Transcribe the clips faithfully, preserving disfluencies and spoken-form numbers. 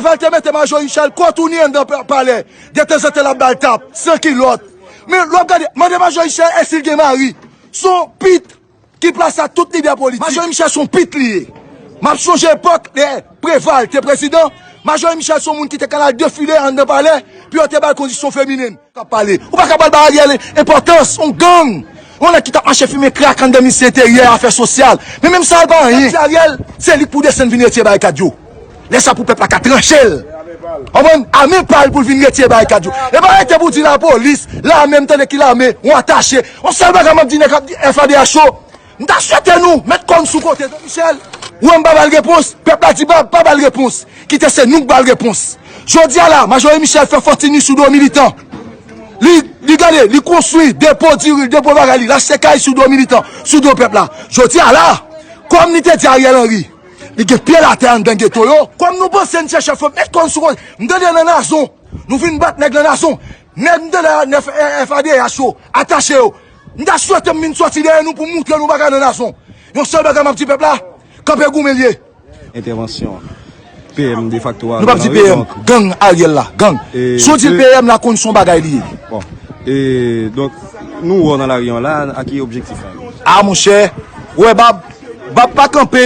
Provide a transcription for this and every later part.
Preval te mete Majori Michel kote w ni anndan pa- palè. Detanzantan l ap ba l tap, san kilòt. Men lè w ap gade, mande Majori Michel èske l gen mari. Se yon pit ki plase a tout lidè politik. Majori Michel se yon pit li ye. M ap sonje epòk lè Preval te prezidan. Majori Michel se yon moun ki te ka al defile anndan palè, pou yo te ba l kondisyon feminen. K ap pale. Ou pa ka pral ba Ariel enpòtans, yon gang. Yon nèg ki t ap mache fimen krak anndan ministè enteryè, afè sosyal. Men menm sa, l pa anyen. Ariel, se li k pou desann vin retire barikad yo. Lè sa pou pèp la ka tranche l. Konprann? Ame pa l pou l vin retire barikad yo. E pa rete pou di lapolis, lame, m tande ki lame, yon atache. Yon sèl bagay m ap di nèg F A D H yo, m ta swete nou met kò n sou kote Don Michel. Ou wè m pa ba l repons, pèp la di pa, pa ba l repons. Kite se nou k ba l repons. Jodi a la, Majori Michel fè fòtini sou do militan. Li, li gade, li konstwi depo diri, depo bagay li, l achte kay sou do militan, sou do pèp la. Jodi a la, kòm li te di Ariel Henry, li gen pye l atè anndan geto yo. Kòm nou panse n chèche fòm, met kò n sou kote. M tande nan nazon, nou vin bat nèg nan nazon. Nèg m tande nan F A D H yo, atache yo. M ta swete m vin sòti dèyè nou pou moutre nou bagay nan nazon. Yon sèl bagay m ap di pèp la, kanpe goumen l ye. Entèvansyon P M defakto a. Nou p ap di P M, gang Ariel la, gang. Si w di l P M la, konn se yon bagay li ye. Bon. E, donk, nou wè w nan lari an la, a ki objektif la? A, monchè, ou wè Bab, Bab pa kanpe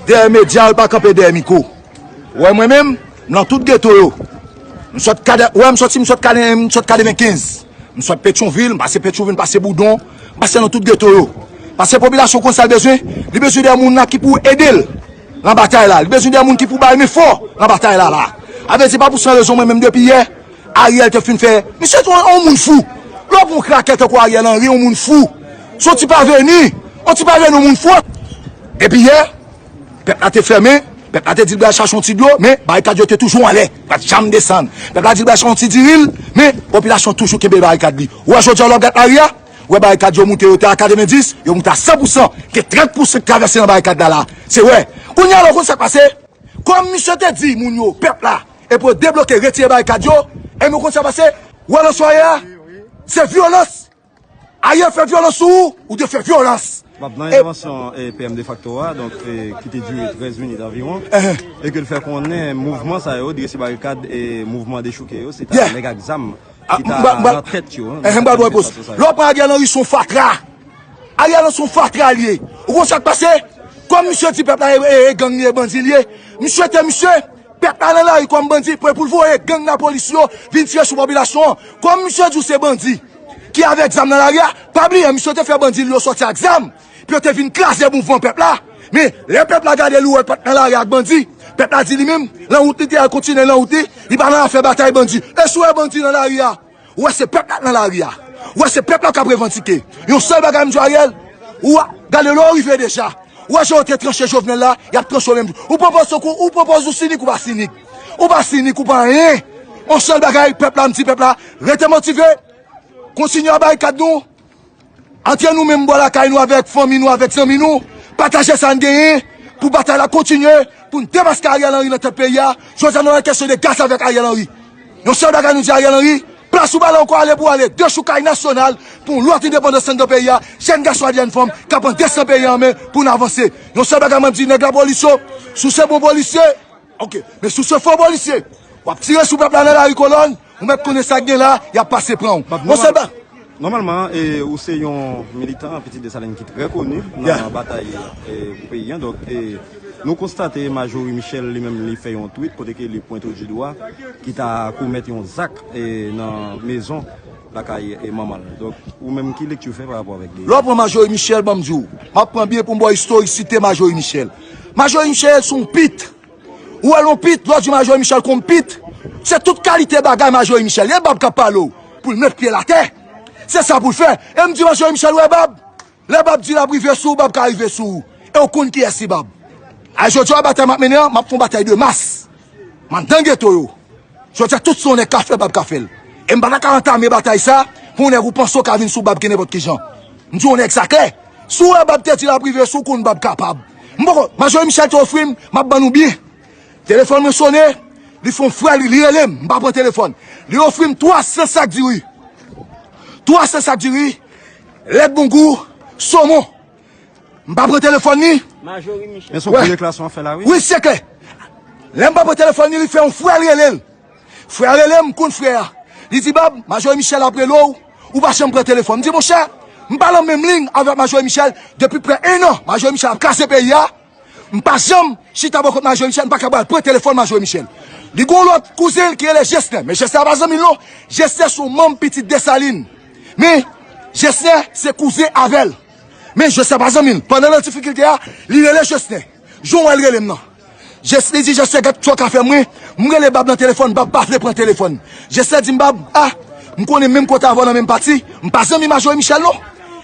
dèyè medya, l pa kanpe dèyè mikwo. Ou wè mwen menm, m nan tout geto yo. M sot kade, ou wè m soti, m sot kade, m sot katrevenkenz. M sot Petyonvil, m pase Petyonvil, m pase Boudon, m pase nan tout geto yo. Paske popilasyon konn sa l bezwen, li bezwen de moun la ki pou ede l nan batay la. Li bezwen de moun ki pou ba l men fò nan batay la la. A vle di, pa pou san rezon mwen menm depi yè, Ariel te fin fè, misye te yon moun fou. Lè w pran yon krakè tankou Ariel Henry, yon moun fou. Se yon ti pa veni, yon ti pa veni, yon moun fou. Epi yè, pèp la te fèmen, pèp la te di l pral chache yon ti dlo, men barikad yo te toujou anlè, pa t janm desann. Pèp la di l pral chache yon ti diri l, men popilasyon toujou kenbe barikad li. Ou wè jodi a lè w ap gade lari a, ou wè barikad yo moute, yo te a katrevenndis, yo moute a san pou san, gen trant pou san k travèse nan barikad la la. Se wè. Kounye a la, ou konn sa k pase? Kòm misye te di moun yo, pèp la, e pou yo debloke, retire barikad yo, e nou konn sa k pase? Ou wè nan sware a, se vyolans. Ariel fè vyolans sou ou, ou te fè vyolans. M ap nan entèvansyon, eh, P M defakto a, donk, eh, ki te dire trèz minit anviwon, e ke l fè konnen mouvman sa yo, drese barikad e mouvman dechouke yo, se ta nèg ak zam ki ta nan tèt yo. M pral ba w repons. Lè w pran Ariel Henry se yon fatra. Ariel Henry se yon fatra li ye. Ou konn sa k pase? Kòm misye di pèp la e, e, e gang li ye, bandi li ye, misye te misye. Pèp la nan lari kòm bandi, pou, pou l voye gang lapolis yo vin tire sou popilasyon an. Kòm misye di w se bandi ki avèk zam nan lari a, pa bliye, misye te fè bandi l yo sòti ak zam, pou yo te vin kraze mouvman pèp la. Men, lè pèp la gade l, ou wè l pa t nan lari ak bandi, pèp la di li menm, nan wout li te al kontinye nan wout li, li pa nan afè batay bandi. E si w wè bandi nan lari a, ou wè se pèp la k nan lari a. Ou wè se pèp la k ap revandike. Yon sèl bagay m di w Ariel, ou a, gade lè w rive deja. Ou wè jan yo te tranche Jovenel la, y ap tranche w menm jou. Ou pran pòz tankou, ou pran pòz ou sinik, ou pa sinik. Ou pa sinik, ou pa anyen. Yon sèl bagay, pèp la, m di pèp la, rete motive. Kontinye a barikad nou. Antre nou menm bò lakay nou avèk fanmi nou, avèk zanmi nou. Pataje sa n genyen pou batay la kontinye, pou n demaske Ariel Henry nan tèt peyi a. Jodi a, nou nan kesyon de gaz avèk Ariel Henry. Yon sèl bagay nou di Ariel Henry, plas ou pa la ankò, ale pou ale, dechoukay nasyonal, pou yon lòt endepandans anndan peyi a, jèn gason ak jèn fanm k ap pran desten peyi a an men pou n avanse. Yon sèl bagay mwen di nèg lapolis yo, si w se bon polisye, oke, men si w se fo polisye, w ap tire sou pèp la nan lari kolòn, ou mèt konnen sa k gen la, y ap pase pran w. Yon sèl ba- Nòmalman, e, ou se yon militan, pitit Desalin ki trè koni nan batay, e, pou peyi a. Donk, e, nou konstate Majorie Michel li menm li fè yon tweet kote ke li pwente w di dwa ki ta komèt yon zak, e, nan mezon lakay, e, manman l. Donk, ou menm ki lekti w fè pa rapò avèk li? Lè w pran Majorie Michel, ban m di w, m ap pran byen pou m ba w istorisite Majorie Michel. Majorie Michel se yon pit. Ou wè l yon pit, lè w di Majorie Michel kòm pit, se tout kalite bagay Majorie Michel. E Bab k ap pale w pou l met pye l atè. Se sa pou l fè. E m di Majorie Michel, wè Bab, lè Bab di l ap rive sou ou, Bab ka rive sou ou. E w konn kiyès li Bab. A jodi a batay m ap mennen an, m ap fè yon batay de mas. M anndan geto yo. Jodi a tout sa yon nèg ka fè, Bab ka fè l. E m pa ta ka antame batay sa pou yon nèg ou panse w ka vin sou Bab ki nenpòt ki jan. M di yon nèg sa klè. Si w wè Bab te di l ap rive sou w, konn Bab kapab. M poko, Majorie Michel te ofri m, m ap ban nou byen. Telefòn mwen sone, li fè yon frè li, li rele m, m pa pran telefòn. Li ofri m twa san sak diri. Twa san sak diri, lèt bongou, somon. M pa pran telefòn li. Majorie Michel. Men se yon gwo deklarasyon w ap fè la, wi. Wi, se klè. Lè m pa pran telefòn li, li fè yon frè l rele l. Frè a rele m, m konn frè a. Li di, Bab, Majori Michel ap rele w, ou pa janm pran telefòn. M di, monchè, m pa nan menm liy avèk Majori Michel depi prè en an. Majori Michel ap kraze peyi a. M pa janm chita bò kot Majori Michel, m pa ka pral pran telefòn Majori Michel. Li gon lòt kouzen l ki rele Jesnè, men Jesnè a pa zanmi l non. Jesnè se yon manm pitit Desalin. Men Jesnè se kouzen avè l. Men Jesnè pa zanmi l. Pandan l an difikilte a, li rele Jesnè. Jan w wè l rele m nan. Jes, li di, Jesnè, gad sa w ka fè mwen. M rele Bab nan telefòn, Bab pa vle pran telefòn. Jesnè di m, Bab, a, m konnen menm kote avè w nan menm pati, m pa zanmi Majori Michel non.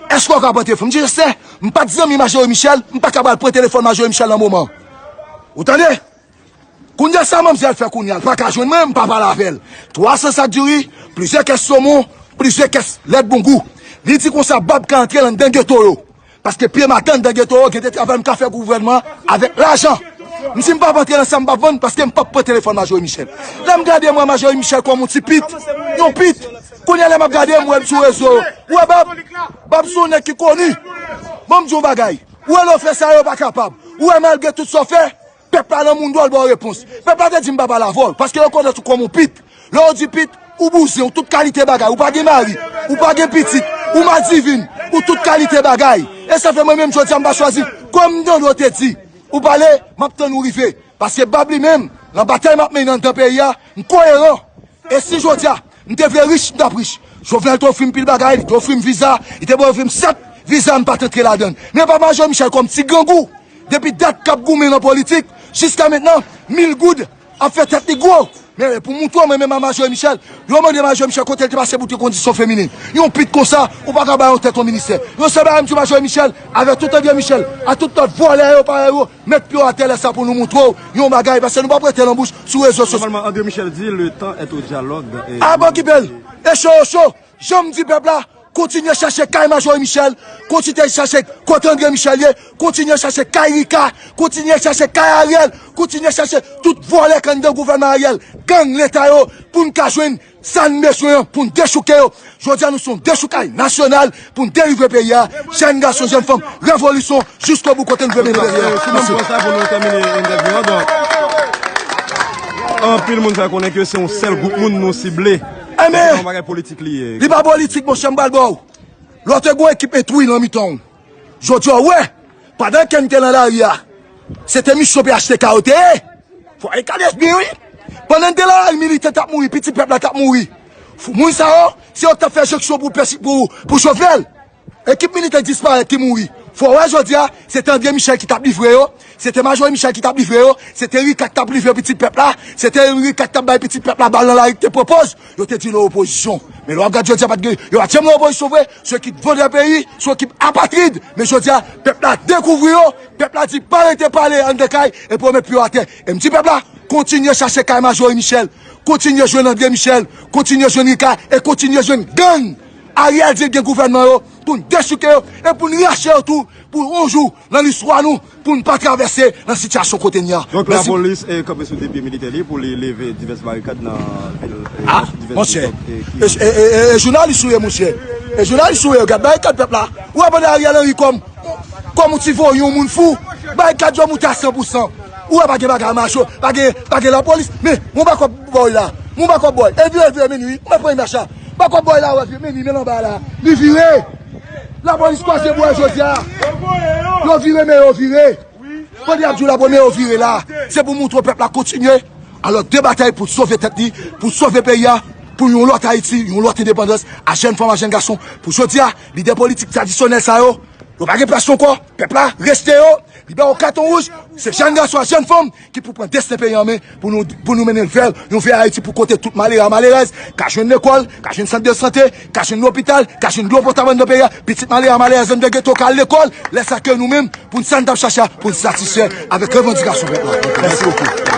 Èske w ka pran telefòn? M di, Jesnè, m pa t zanmi Majori Michel, m pa ka pral pran telefòn Majori Michel nan moman. Ou tande? Kounye a sa manmzèl fè kounye a, l pa ka jwenn mwen, m pa pale avè l. Twa san sak diri, plizyè kès somon, plizyè kès lèt bongou. Li di konsa, Bab ka antre anndan geto yo. Paske pye m ap tann anndan geto yo, gen de travay m ka fè gouvènman an avèk lajan. M di m p ap antre nan sa m p ap vann, paske m p ap pran telefòn Majori Michel. Lè m gade m wè Majori Michel kòm yon ti pit, yon pit. Kounye a lè m ap gade m wè l sou rezo yo. Ou wè Bab, Bab se yon nèg ki koni. Ban m di w yon bagay. Ou wè lè w fè sa yo pa kapab. Ou wè malgre tout sa w fè, pèp la nan moun dwòl ba w repons. Pèp la te di m pa pale avè w, paske yo konèt ou kòm yon pit. Lè yo di pit, ou bouzen, ou tout kalite bagay, ou pa gen mari, ou pa gen pitit, ou madivin, ou tout kalite bagay. E sa fè mwen menm jodi a m pa chwazi. Kòm Dando te di, ou pale, m ap tann ou rive. Paske Bab li menm, nan batay m ap mennen anndan peyi a, m koyeran. E si jodi a, m te vle rich, m t ap rich. Jovenel te ofri m pil bagay, li te ofri m viza, li te ofri m sèt viza, m pa t antre ladan l. Men pa Majori Michel kòm ti grangou. Depi dat k ap goumen nan politik, jiska mentnan, mil goud ap fè tèt li gwo. Men pou moutre w, mwen menm a Majori Michel, yo mande Majori Michel kote l te pase pou te kondisyon feminen. Yon pit konsa, ou pa ka ba yon tèt yon ministè. Yon sèl bagay m di Majori Michel, avèk tout André Michel, a tout lòt vòlè yo parèy ou, met pye w atè lè sa pou nou moutre w yon bagay, paske nou p ap rete nan bouch sou rezo sosyo. Normalman, André Michel di, le temps est au dialogue. A bon, ki bèl. E cho, e cho. Jan m di pèp la, kontinye chache kay Majori Michel, kontinye chache kote André Michel ye, kontinye chache kay Rika, kontinye chache kay Ariel, kontinye chache tout vòlè k anndan gouvènman Ariel, gang leta yo, pou n ka jwenn sa n bezwen an, pou n dechouke yo. Jodi a, nou se yon dechoukay nasyonal pou n delivre peyi a. Jèn gason, jèn fanm, revolisyon, jiskobou kote n vle mennen peyi a. Mèsi. Sou menm pwen sa pou nou tèmine entèvyou an, donk, anpil moun fè konnen ke se yon sèl gwoup moun nou sible. Enben, se pa yon bagay politik li ye. Li pa politik, monchè, m pral ba w. Lè w te gon ekip entwi nan mitan w, jodi a w wè, pandan ke n te nan lari a, se te misyon P H T K yo te ye. Fò w gade byen, wi. Pandan n te nan lari, militan t ap mouri, pitit pèp la t ap mouri. Fou, moun sa yo, se yo k t ap fè enjeksyon pou pèsi-, pou, pou Jovenel. Ekip militè disparèt ki mouri. Fò w wè jodi a, se te André Michel ki t ap livre yo, se te Majori Michel ki t ap livre yo, se te Rika ki t ap livre pitit pèp la, se te Rika ki t ap bay pitit pèp la bal nan lari ki te pran pòz. Yo te di l opozisyon. Men lè w ap gade jodi a, pa t gen, yo pa t janm nan opozisyon vre. Se ekip vòlè peyi, se ekip apatrid. Men jodi a, pèp la dekouvri yo, pèp la di pa rete pale anndan kay, epi yo met pye yo atè. E m di pèp la, kontinye chache kay Majori Michel, kontinye jwenn André Michel, kontinye jwenn Rika, e kontinye jwenn gang. Ariel di l gen gouvènman yo, pou n dechouke yo, e pou n rache yo tou, pou yon jou, nan listwa nou, pou n pa travèse nan sitiyasyon kote n ye a. Donk, mèsi. Lapolis, e, kanpe sou de pye militè li pou li leve divès barikad nan vil, e, divès zòn, e, ki... A, monchè. E, e, e, e, e jounalis ou ye, monchè. E jounalis ou ye, gad barikad pèp la. Ou wè pandan Ariel Henry kòm, kòm yon ti voyou, yon moun fou, barikad yo moute a san pou san. Ou wè pa gen bagay mache, pa gen, pa gen lapolis. Men, moun pa kòb bòy la. Moun pa kòb bòy. E vire, vire, men wi. Ou mèt pran imaj la. Pa kòb bòy la, wè, vire, men wi, men anba la. Li vire. Lapolis kwaze bò jodi a. Yo vire, men yo vire. Pandan y ap di w lapolis, men yo vire la. Se pou montre pèp la kontinye. Alò, de batay pou sove tèt li, pou sove peyi a, pou yon lòt Ayiti, yon lòt endepandans, a jèn fanm, a jèn gason. Pou jodi a, lidè politik tradisyonèl sa yo, yo pa gen plas ankò. Pèp la, rejte yo. Li ba yo katon wouj. Se jèn gason a jèn fanm ki pou pran desten peyi an men pou nou, pou nou mennen l vè yon vye Ayiti pou kote tout malere a malerèz ka jwenn lekòl, ka jwenn sant de sante, ka jwenn lopital, ka jwenn dlo potab anndan peyi a. Pitit malere a malerèz anndan geto ka al lekòl. Lè sa ke nou menm, pou n sa n t ap chache a, pou n satisfè avèk revandikasyon pèp la. Mèsi bokou.